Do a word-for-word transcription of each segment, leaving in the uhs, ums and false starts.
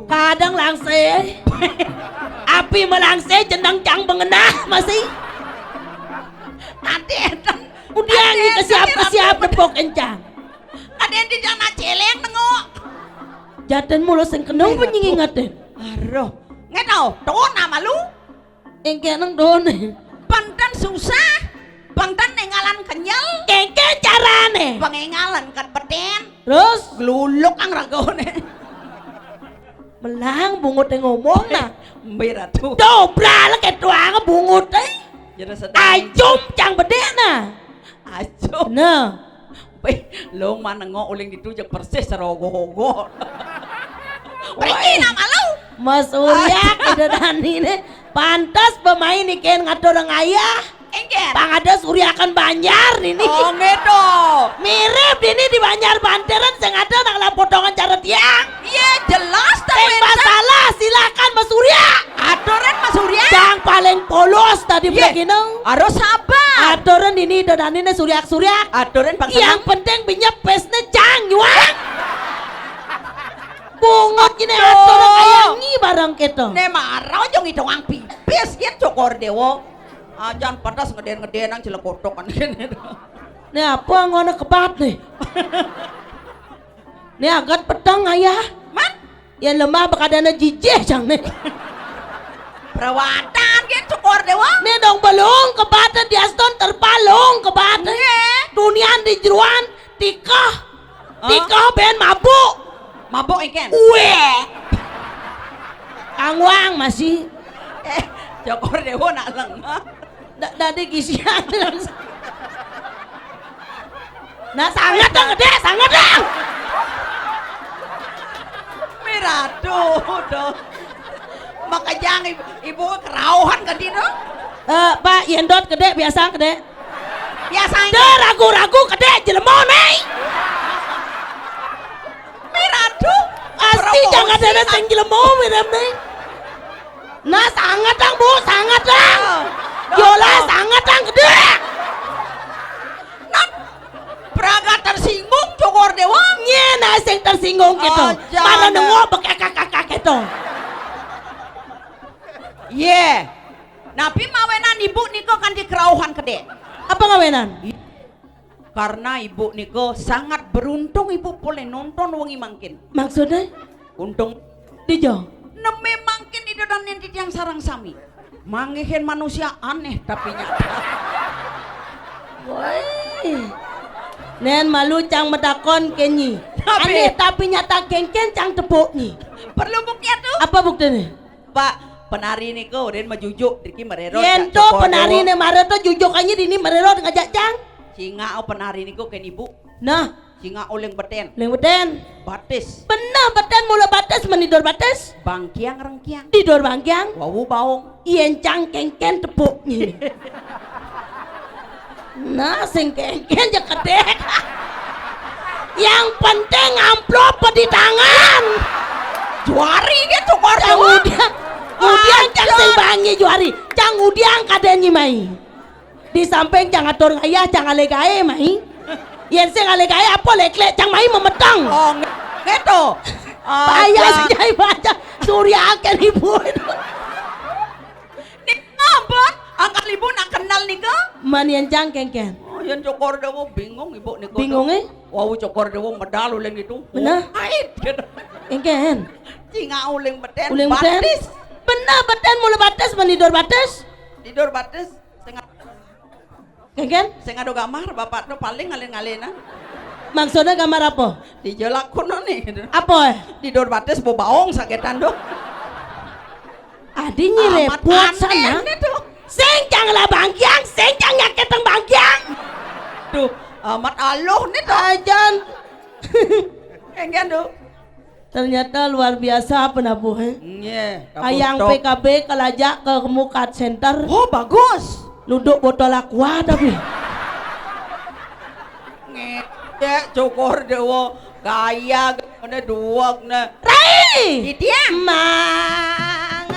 Kadang langsé. Api malangsé, jeneng cang bengenah masih. Ati éten. Udiang iki kesiap-kesiap nepuk encang. Kadén di jana céléng nengok. Jaten mula sing kena. Iya, penyingi Ratu. Ngaten. Aduh. Ngeto, tuh nama lu? Engké nang doné. Penten susah, penten énggalan kenyel. Kéngkén carané. Pengengalan kan beten. Terus? Gluluk ang ragané. Melang bunguté ngomong nah. Mbé Ratu. Dobral ké tuang bunguté. Jero sedang. Ajum cang bedé nah. Ajum. Nah. Wéh, lu manengo uling ditu jeg persis serogo-ogo. Mriki nama lu? Mas Surya. Aduh. Ida daniné pantes pemain ikin ngatur ngayah. Enggak. Pang ada Surya kan Banjar nini. Oh, gitu. Mirip nini di Banjar Bantéran sing ada nak lah potongan cara tiang. Iya, jelas ta. Sing masalah silakan Mas Surya. Aturan Mas Surya. Yang paling polos tadi. Iya. Begini. Harus sabar. Aturan ini ida daniné suryak-suryak. Aturan bang. Yang penting binyepesné cang nyuang. Bungut ini. Aduh. Aturan kayak ngi barang kita. Né mara aja ngidong pipis gitu Cokor Déwa. Ajan pedas ngeden-ngeden nang celekotok kan kene. Né apa ngono kebat né? Né agat peteng ayah. Mat? Ya lemah bekadana jijih cang né. Perawatan kan Cokor Déwa. Né dong belung kebat di aston terpalung kebat. Iya. Dunian di jeruan tikah. Hah? Tikah ben mabuk. Mabuk ikan. Wéh. Angwang masih. Eh, Cokor Déwa nak lengah. Ndak dadi kisian. Nah, sangat dong, gedé, sangat dong. Miratu dong. Makanya ibu, ibu kerauhan ke dino. Eh, Pak, yendot gedé, biasa gedé. Biasanya. Dé ragu-ragu gedé jelema né. Miratu. Pasti promosi jangan ada sing jelema mirip né. Nah, sangat dong, Bu, sangat dong. Oh. Yola, sangat dong, gedé. Nah, praga tersinggung Cokor Déwa. Nyé, nah sing tersinggung gitu. Oh, jangan. Mana nengok bekakak-kakak gitu. Yé. Napi mawenan ibu nika kanthi kerauhan gedé? Apa ngawenan? Karena ibu nika sangat beruntung ibu polih nonton wengi mangkin. Maksudnya? Untung. Dija. Neme mangkin ida dané titiang sareng sami. Manggihin manusia aneh tapi nyata. Woi. Nén malu cang matakon kenyi. Tapi aneh tapi nyata kéngkén cang tepuk nyi. Perlu bukti atuh? Apa buktiné? Pak, penari niku urin majujuk driki marero. Yén to penari né mara to jujukannya dini marero ngajak cang. Singa penari niku kén ibu. Nah, singa uling beten. Uling beten. Batis. Bener beten mula batis menidur batis. Bangkiang rengkiang. Tidur bangkiang. Wawu baung. Yén cang kéngkén tepuk. Nah, sing kéngkén ja kedék. Yang penting amplop di tangan. Juari dia tukar. Cang udiang, udiang cang sing bangi juari. Cang udiang kadén nyi mai. Di samping cang atur ngayah, cang alé gaé mai. Yén sing alé gaé apa léklék cang mai memeteng. Oh, nge-, ngeto. Payah sing jai baca. Surya akén ibu. Nika ampun, angkal ibu nak kenal nika? Man yén cang kéngkén. Oh, yén Cokor Déwa bingung ibu nika. Bingungé? Wau Cokor Déwa medal uling itu. Bener. Ait gitu. Kéngkén. Singa uling beten. Uling beten. Batis. Bener beten mula batis, menidur batis. Tidur batis. Sing Kéngkén? Sing ada gambar bapak tuh paling ngalin-ngalinan. Maksudnya gambar apa? Di jelak kono nih gitu. Apa? Tidur batis bau baong sakitan tuh. Adi nyi repot sana. Aneh tuh. Sing cang lah bangkiang, sing cang nyakitang bangkiang. Tuh, amat aluh nih tuh. Ajan. Kéngkén tuh. Ternyata luar biasa penabuh, eh. Nggih, Ayang kapuntuk. P K B kelajak ke Mukat Center. Oh, bagus. Nuduk botol aqua tapi. Ngecek Cokor Déwa gaya gane duwek ne. Rai! Titiang. Mangarang.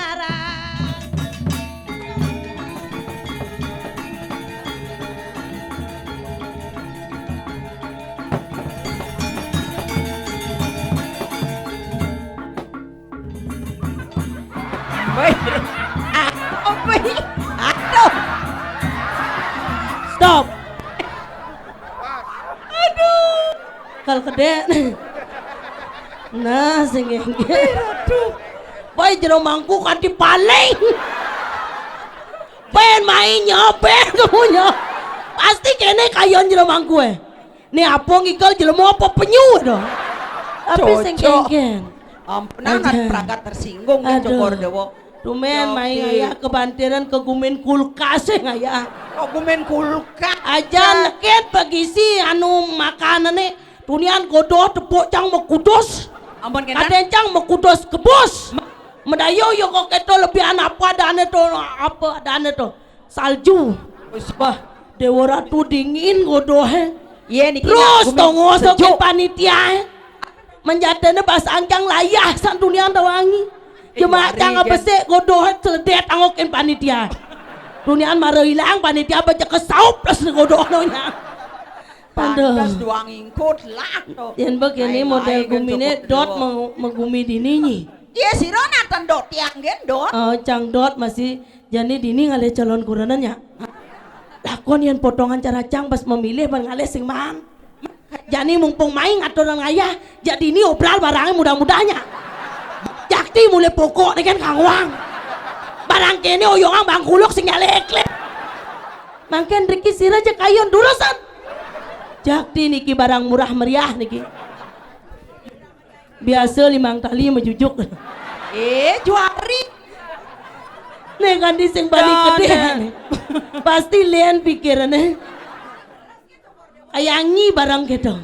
Woi, apa ini? Aduh. Stop. Aduh. Kal kedék. Nah, sing énggén. Aduh. Woi, jero mangku kanti paling. Bén main nyobén kamunya. Pasti kéné kayon jero mangku é. Né apa ngikel jelema apa penyu to. Tapi sing Cocok. Kéngkén. Ampun, anak Aja. Perangkat tersinggung ya, Aduh. Cokor Dewa. Tumén Oke. Main ngayah kebantiran ke gumin kulkas é ngayah. Kok gumin kulkas? Aja nekét pagisi anu makanané tunian godoh tepuk cang mekudus. Ampun kéné. Kadén cang mekudus kebus. Medayo yo kok kéto lebihan apa adané to, apa adané to. Salju. Wis. Bah, Dewa Ratu dingin godohé. Iya niki. Terus nak gumin tongos sejuk. Panitia. Menjaténé bas angkang layah san tunian tawangi. Eh, jemaah mari, cang kan. Besik godohé celedét angokin panitia. Tunian mara ilang panitia baca kesaup plus godoh nonya. Aduh. Pantes doang ingkut lah to. Yén begini modél guminé dot mau megumi dini nyi. Iya sira naten dot tiang gén dot. Oh, cang dot masih jani dini ngalih calon kurenan ya. Lakon yén potongan cara cang pas memilih ban ngalih sing maan. Jani mumpung main aturan ngayah, jadi ini obral barangnya mudah-mudahnya. Jakti mulai pokok nih kan kangwang. Barang kéné oyongan bangkuluk sing nyalé éklik. Mangkén riki sira ja kayon durusan. Jakti niki barang murah meriah niki. Biasa limang tali majujuk. Eh, juari. Nih kan di sing balik gedé. Pasti lén pikirannya. Ayangi barang kéto.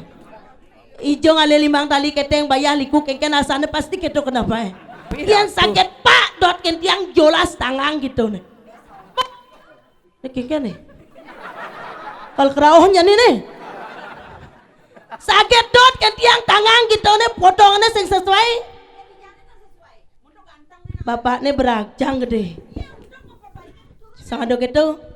Ijo ngalih limang tali kéténg bayah liku kéngkén asané pasti kéto kenapa é. Yén sakét pak dot kén tiang jolas tangang kéto né. Né kéngkén né. Kal kerauhnya né né. Sakét dot kén tiang tangang kéto né potongané sing sesuai. Bapakné berajang gedé. Sangado kéto.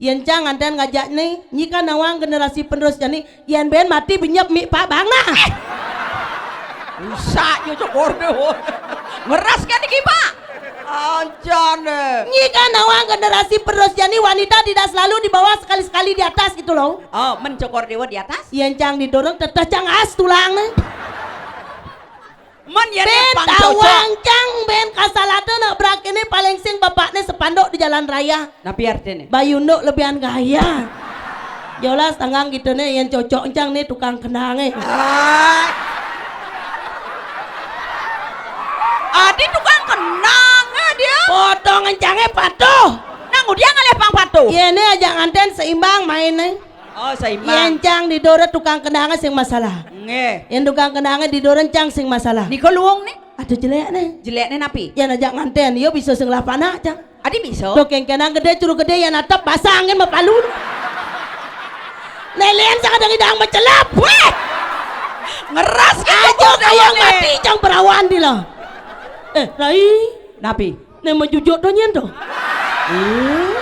Yén cang nganten ngajak né, nyi kan nawang generasi penerus jani, yén bén mati benyep mik pak bang nah. Rusak yo cokor dé. Ngeras kan iki, Pak? Anjane. Nyi kan nawang generasi penerus jani wanita tidak selalu di bawah, sekali-sekali di atas gitu loh. Oh, men cokor dewa di atas? Yén cang didorong teteh cang as tulang né. Men ya bén tawang cang bén kasalada nak brak ini paling sing bapakné sepanduk di jalan raya. Napi artiné? Bayunduk lebihan gaya. Jolas tanggang gitu né yén cocok encang né tukang kenangé. Ah. Adi tukang kenangé dia. Potong encangé patuh. Nang udiang ngalih pang patuh. Yén né ajak nganten seimbang main né. Oh, seimbang. Yén cang di dora tukang kenangé sing masalah. Nggih. Yén tukang kenangé di dora cang sing masalah. Nika luung né? Aduh jelék né. Jelék né napi? Yén ajak nganten, yo bisa sing lah panak cang. Adi bisa. Tuh kéngkénang gedé curu gedé yén atep basah angin mapalu. Né lén sakadang idang macelep. Wéh. Ngeras aja kayang mati cang perawan dila. Eh, Rai. Napi? Né majujuk to nyén to. Eh,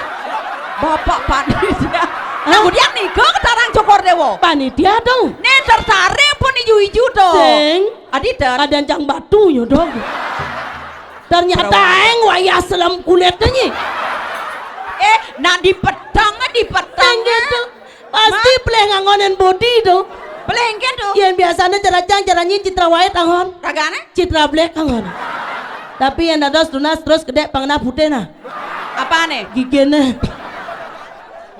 Bapak panitia. Hah? Nah, kemudian nika ketarang cokor dewa. Panitia to. Né tertarik pun iju-iju to. Sing. Adi ter. Ada cang batu yo dong. Ternyata aing wayah selem kulit nyi. Eh, nak dipeteng, dipeteng gitu. Pasti pelih ngangonin body to. Pelih engké to. Yén biasané cara cang cara nyi Citra White angon. Ragané? Citra Black angon. Tapi yén dados tunas terus gedé pangenah putih nah. Apané? Giginé.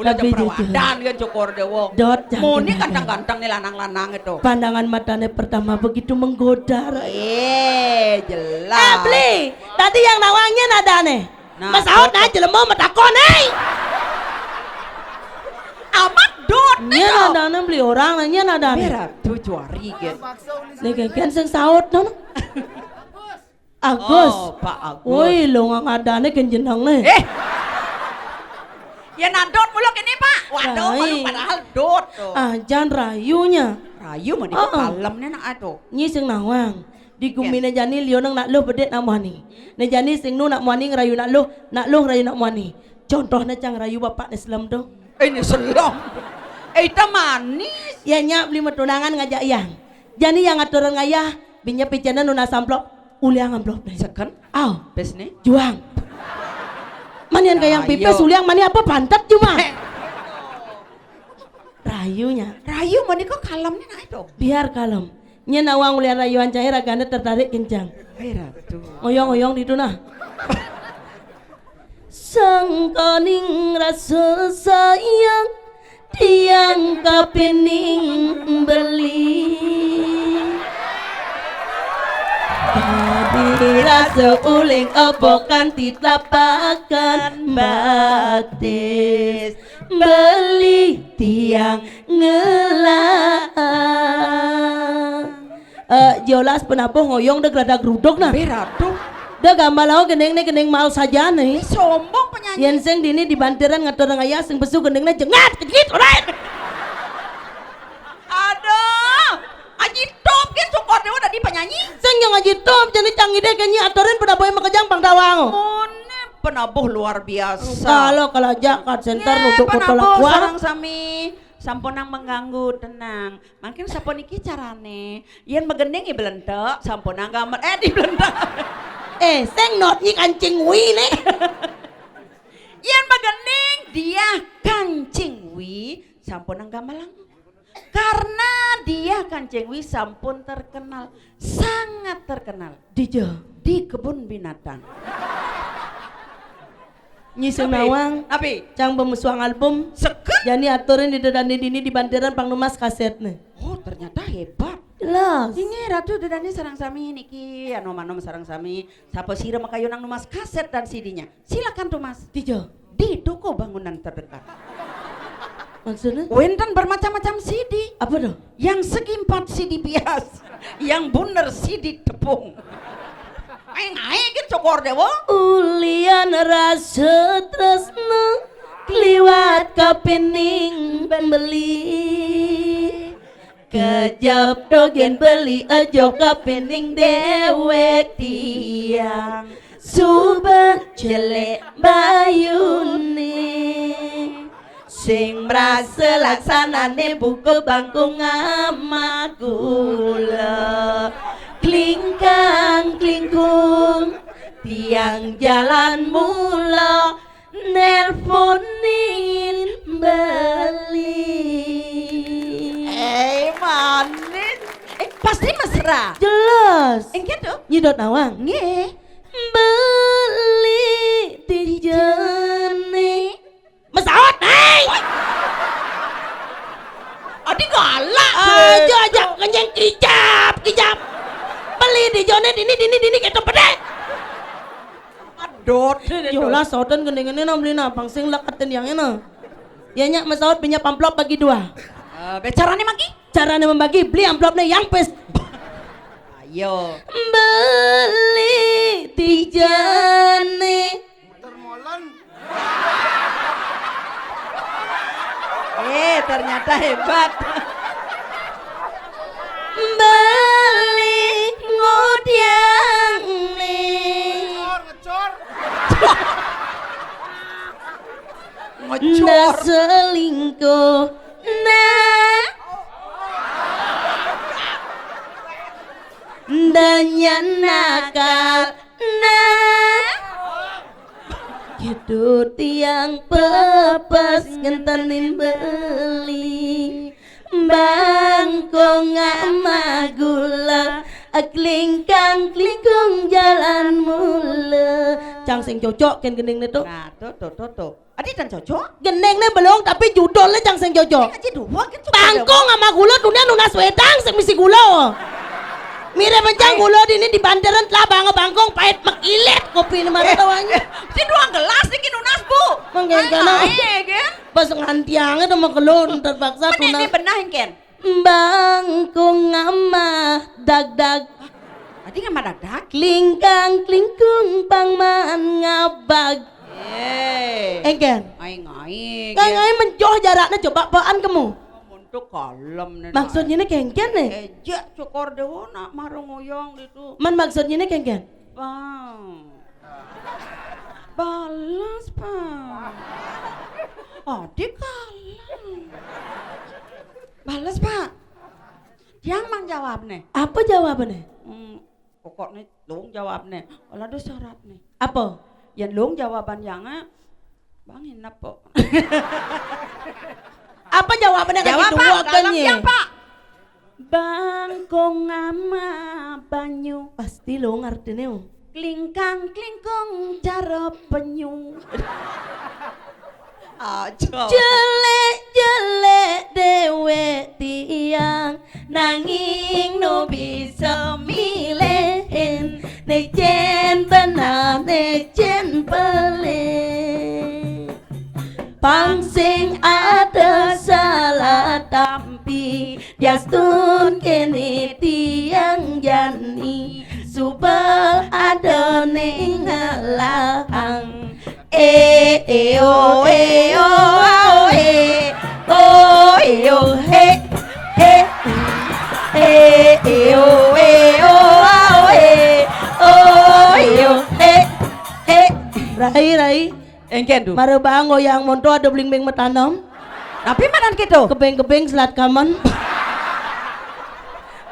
Udah perawadan kan cokor dewa. Dot, jangan. Muni ganteng-ganteng nih lanang-lanang itu. Pandangan matané pertama begitu menggoda. Eh, jelas. Eh, Bli, tadi yang nawangnya nadané. Nah, masaut nah jelema matakon, hei. Amat dot. Nyén adané beli orang, nah nyén adané. Merah tuh juari kan. Nih kan sing saut non. Agus. Oh, Pak Agus. Woi, lo nggak adané kan jeneng nih. Eh. Ya nadot mulu kene, Pak. Waduh, padahal dot tuh. Ah, jangan rayunya. Rayu mah di kalem nih nak atuh. Nyi sing nawang. Di guminé jani liu nang nak luh bedit nak muani. Né jani sing nu nak muani ngerayu nak luh, nak luh rayu nak muani. Contohné cang rayu bapak né selem to. Eh, né selem. Eh, ita manis. Ya nya beli matunangan ngajak yang. Jani yang aturan ngayah, binya picana nuna samplop, uliang amplop né. Seken. Au, pis né juang. Manian kayang pipis, uliang mani apa pantat cuma. Rayunya. Rayu menika kalemné naé to. Biar kalem. Nyén awang ulian rayuan cai ragané tertarik kencang. Hai Ratu. Ngoyong-ngoyong ditu nah. Sangkaning rasa sayang tiang kapining beli. Dadi rasa uling apa kanthi tlapakan batis beli tiang ngelah. Eh, jolas penabuh ngoyong dek rada gruduk nah. Bé Ratu. Dek gambar lawan gending né gending mau saja nih. Ih, sombong penyanyi. Yén sing dini di bantiran ngatur ngayah sing besu gending né jengat kejit, alright. Aduh, Aji Top kan syukur dewa tadi penyanyi. Sing yang Aji Top jadi canggih deh kayaknya aturin penabuh makejang pang tawang. Moné penabuh luar biasa. Kalau kalau aja kat center nutup penabuh sarang sami. Sampunang mengganggu, tenang. Mangkin sapuniki carané. Yén magending ya blentek, sampunang gamel. Eh, di blentek. Eh, sing not nyi kancing wi né. Yén magending dia kancing wi, sampunang gamelang. Karena dia kancing wi sampun terkenal, sangat terkenal. Dija. Di kebun binatang. Nyi sing nawang, napi? Cang pemesuang album. Seket? Jani aturin di dedandi dini di bantiran pang numas kasetné. Oh, ternyata hebat. Jelas. Inggih, Ratu dedandi sareng sami niki, anom-anom sareng sami. Sapa sira makayunang numas kaset dan C D-nya? Silakan tumas. Dija. Di toko bangunan terdekat. Maksudnya? Wénten bermacam-macam C D. Apa tuh? Yang segi empat C D bias, yang bunder C D tepung. Aing aing gé cokor dewa. Ulian rasa tresna kliwat kapining beli. Kejep dogén beli ejo kapining déwék tiang. Suba jelék bayuné. Sing mrasa laksanané buka bangkung amah gula. Klingkang klingkung tiang jalan mula nelponin beli. Eh, manis. Eh, pasti mesra. Jelas. Engké tuh. Nyidot nawang. Nggih. Beli tijane. Mesaut, hei! Adi galak. Aja, aja, kenceng kijap, kijap. Beli di jone dini, dini, dini, gitu, pedek. Adot. Yolah, sautan gendeng-gendeng, nah, beli nah, pang sing leket tiangnya, nah. Ya, nyak, mesaut, punya amplop bagi dua. Eh, bé carané magi? Carané membagi, beli amplopnya yang pes. Ayo. Beli tijane. Eh, ternyata hebat. Beli ngudiang nih. Ngecor, ngecor. Ngecor. Ndak selingkuh, nah. Ndak nyan nakal, nah. Gitu tiang pepes ngentenin beli. Bangkong amah gula, klingkang klingkung jalan mula. Cang sing cocok kén gending né tuh. Nah, tuh, tuh, tuh, tuh. Adi tan cocok? Gending né belum, tapi judulnya cang sing cocok. Aja dua kan cocok. Bangkong amah gula dunia nunas wedang sing misi gula. Mirip mencang gula dini di bandaran telah bangga bangkong pahit mekilit kopi ini marah tawanya. Si dua gelas niki nunas, Bu. Manggen kana. Ae, kan? Pas ngantiangnya tuh mau kelon terpaksa. Mana ini benahin, Ken? Bangkung ngamah dagdag. Adi ngamah dagdag? Klingkang klingkung pangman ngabag. Eh. Engken. Aing aing. Kang aing menjoh jaraknya coba apaan kamu? Untuk kalem nih. Maksudnya ini kengken nih. Ejak cokor dewa nak marung uyong gitu. Man maksudnya ini kengken. Bang. Balas, Pak. Adi kalem. Balas, Pak. Yang mang jawab nih. Apa jawabannya? Hmm, Pokoknya lung jawabnya. Olah ada syaratnya. Apa? Yang lung jawaban yang, eh, Bang Inap kok. Apa jawabannya kayak gitu? Jawab, Pak. Wakilnya. Dalam yang, Pak. Bangkong ama banyu. Pasti lo ngerti nih. Klingkang klingkong cara penyu. Aja. Jelek-jelek dewek tiang, nanging no bisa milihin, nek jen benar, nek jen pelit. Pang sing ada salah tampi, diastun kene tiang jani, suba ada ning ngelahang. E, e, o, e, o, a, o, e. O, e, o, he, he. E, e, o, e, o, a, o, e. O, e, o, he, he. Rai, rai. Engken tu. Mara bang goyang monto ada bling beng metanem. Tapi manan gitu. Kebeng-kebeng selat kaman.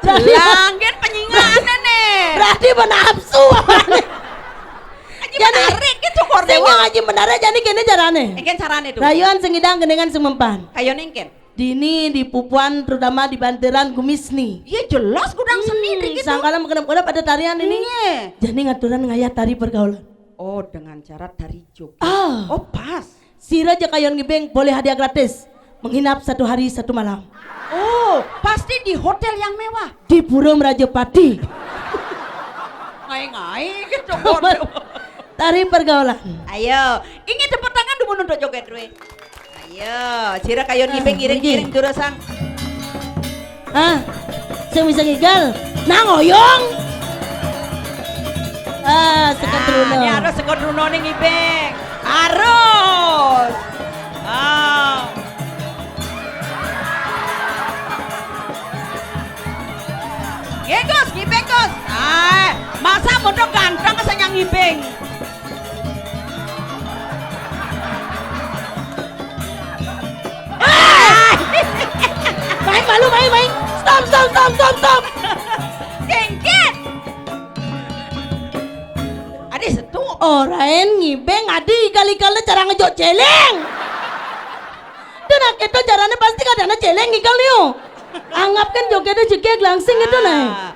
Langgen penyingan nih. Berarti benapsu apa nih? Aji jadi, menarik gitu, Kor sing Dewa. Ngaji menarik, jadi kene carane. Engken carane tu. Rayuan sing idang gendengan sing mempan. Kayo nengken. Dini di pupuan, terutama di banteran gumisni. Iya, jelas gudang seni. Hmm, dikit tu. Sangkala mengkedap-kedap ada tarian ini. Iya. Jadi ngaturan ngayah tari pergaulan. Oh, dengan cara tari joget. Ah. Oh, pas. Sira ja kayon ngibing boleh hadiah gratis. Menginap satu hari satu malam. Oh, pasti di hotel yang mewah. Di Pura Merajapati. Ngai-ngai gitu. Tari pergaulan. Ayo, ingin tepuk tangan dulu untuk joget, Rue. Ayo, sira kayon ngibing, ah, ngiring-ngiring, nggih, durusang. Ah, sing bisa ngigal. Nang oyong. Ah, seket. Nah, runo. Ini harus seket runo nih ngibing. Harus. Ah. Nggih, Gus, ngibing, Gus. Ah, masa muda ganteng sing ngibing. Main malu, main, main. Stop, stop, stop, stop, stop. Kengket. Adi setu. Orain ngibing adi igal-igalnya cara ngejok celeng. Dan akhirnya caranya pasti kadana celeng igal nih. Anggap kan jogetnya jegeg langsing itu, nah. Ah,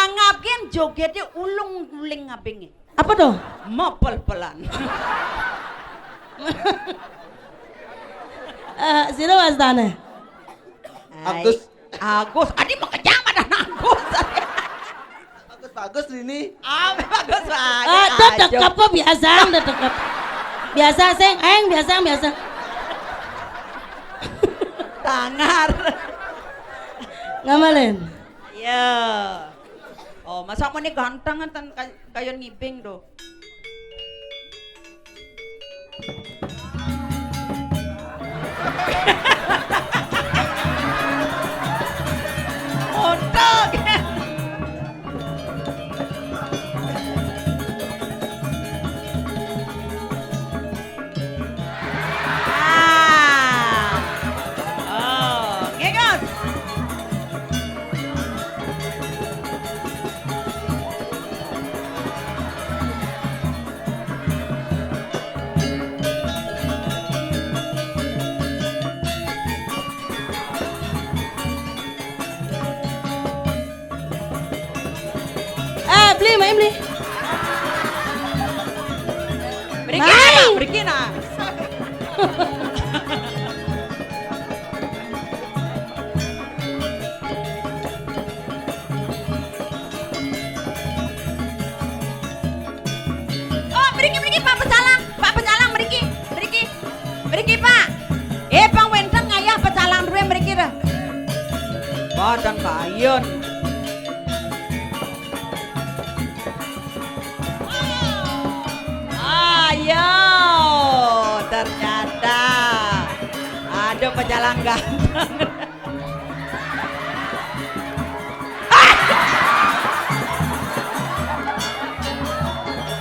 anggap kan jogetnya ulung-uling ngabingnya. Apa tuh? Mapel-pelan. Eh, sira wastane? Agus. Agus, adi makejang pada Agus. Agus, bagus ini. Ah, bagus, bagus. Ah, aja. Tetep kok biasa, tetep. Biasa, sing, eng, biasa, biasa. Tangar. Ngamalin. Iya. Oh, masa mau nih ganteng kan kay-, kayon ngibing tuh. Montok. Ah. Oh, ngegas. Eh, beli, main beli. Beri kena, beri kena. Oh, mriki, mriki, Pak Pecalang, Pak Pecalang, mriki, mriki, mriki, Pak. Eh, Bang Wenten ngayah pecalang duwe mriki, dah. Badan kayen. Ayo, ternyata ada pecalang ganteng.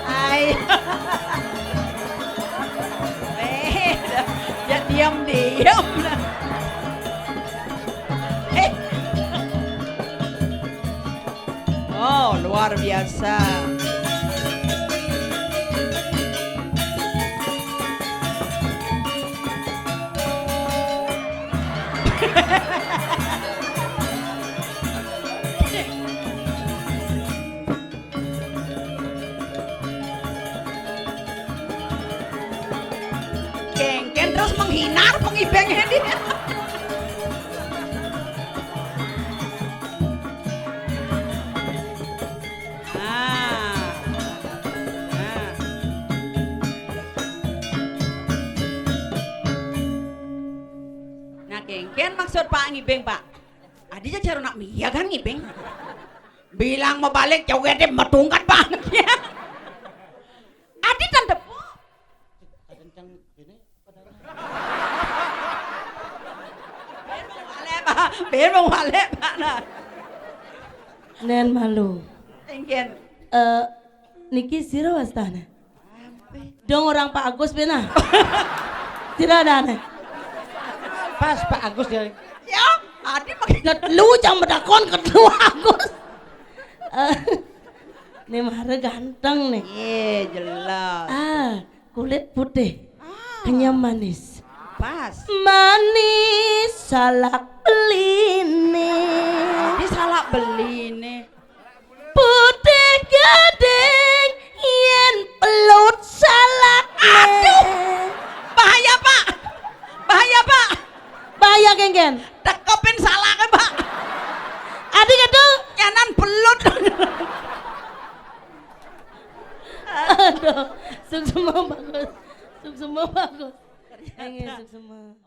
Ai. Weh, ya diam-diam. Hei. Oh, luar biasa. Biasa. Kengken terus menghina pengibeng ini. Nah. Nah. Nah, kengken maksud Pak ngibeng, Pak. Adi ja cara nak mia kan ngibeng. Bilang mau balik jauh gede matungkat banget ya. Adi tan tepuk. Balik, Pak. Balik, Pak. Nah. Nen malu. Engken. Eh, niki sira wastane? Dong orang Pak Agus bena. Sira dane. Pas Pak Agus ya. Ya, Adi pakai ketelu cang bedakon ketelu Agus. Eh, nih mare ganteng nih. Iya, jelas. Ah, kulit putih. Ah. Kenyam manis. Pas. Manis salak beline. Adi salak beline. Putih gading yen pelut salak. Aduh. Bahaya, Pak. Bahaya, Pak. Bahaya, kengken. Tekepin salaknya, Pak. Adi gitu. Nyanan pelut. Aduh, suksma bagus. Suksma bagus. Engge suksma.